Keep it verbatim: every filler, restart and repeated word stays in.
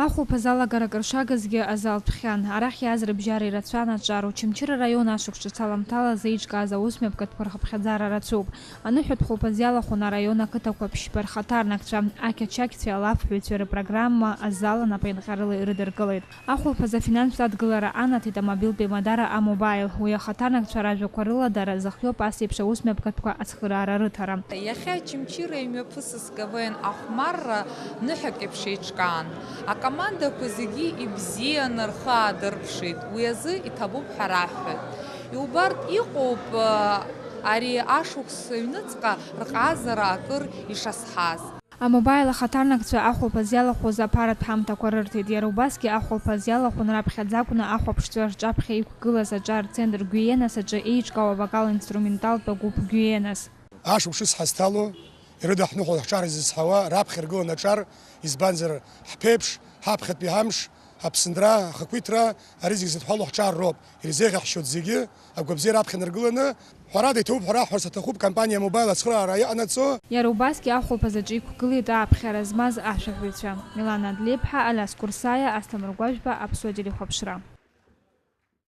Ахәылԥаз алагара акыр шагазгьы азал ԥхьан. Арахь иааз рыбжьара ирацәан аҿар. Очамчыра араион ашықәс ҿыц аламҭалаз еиҿкааз аусмҩаԥгатәқәа рхыԥхьаӡара рацәоуп. Аныҳәатә хәылԥаз иалахәын араион ақыҭақәа ԥшьба рхаҭарнакцәа, ақьачақьцәеи алафҳәаҩцәеи рпрограмма азал анапеинҟьарыла ирыдыркылеит. Ахәылԥаз афинанстә адгылара анаҭеит амобилтә еимадара А-Мобаил. Уи ахаҭарнакцәа ражәақәа рыла дара зыхиоуп ас еиԥш аусмҩаԥгатәқәа ацхыраара рыҭара. Иахьа Очамчыра имҩаԥысыз КВН ахәмарра ныҳәак еиԥш еиҿкаан. Акомандақәа зегьы ибзианы рхы аадырԥшит, уи азы иҭабуп ҳәа раҳҳәоит. Иубартә иҟоуп, ари ашықәс ҩныҵҟа рҟазара акыр ишазҳаз. А-Мобаил ахаҭарнакцәа ахәылԥаз иалахәыз аԥаратә ҳамҭақәа рырҭеит. Иара убасгьы ахәылԥаз иалахәын раԥхьаӡа акәны ахәаԥшцәа рҿаԥхьа иқәгылаз аҿар центр Гәиенас аҿы еиҿкаау авокал-инструменталтә агәыԥ Гәиенас. Ашықәс ҳазҭало, ирыдаҳныҳәо ҳҿар изызҳауа, раԥхьа иргыланы аҿар, избанзар, ҳԥеиԥш, ҳаԥхьатәи ҳамш, Аԥсынра, ахақәиҭра, ари зегь зыдҳәалоу ҳҿар роуп. Ирзеиӷьаҳшьоит зегьы, агәабзиара аԥхьа наргыланы. Ҳәарада, иҭабуп ҳәа раҳҳәарц аҭахуп, компаниа А-Мобаил ацхыраара иҟанаҵо. Иара убасгьы ахәылԥаз аҿы иқәгылеит ааԥхьара змаз ашәаҳәаҩцәа. Милана Адлеиԥҳа, Алиас Курсаиа, Асҭамыр Гәажәба, Аԥсуа телехәаԥшра.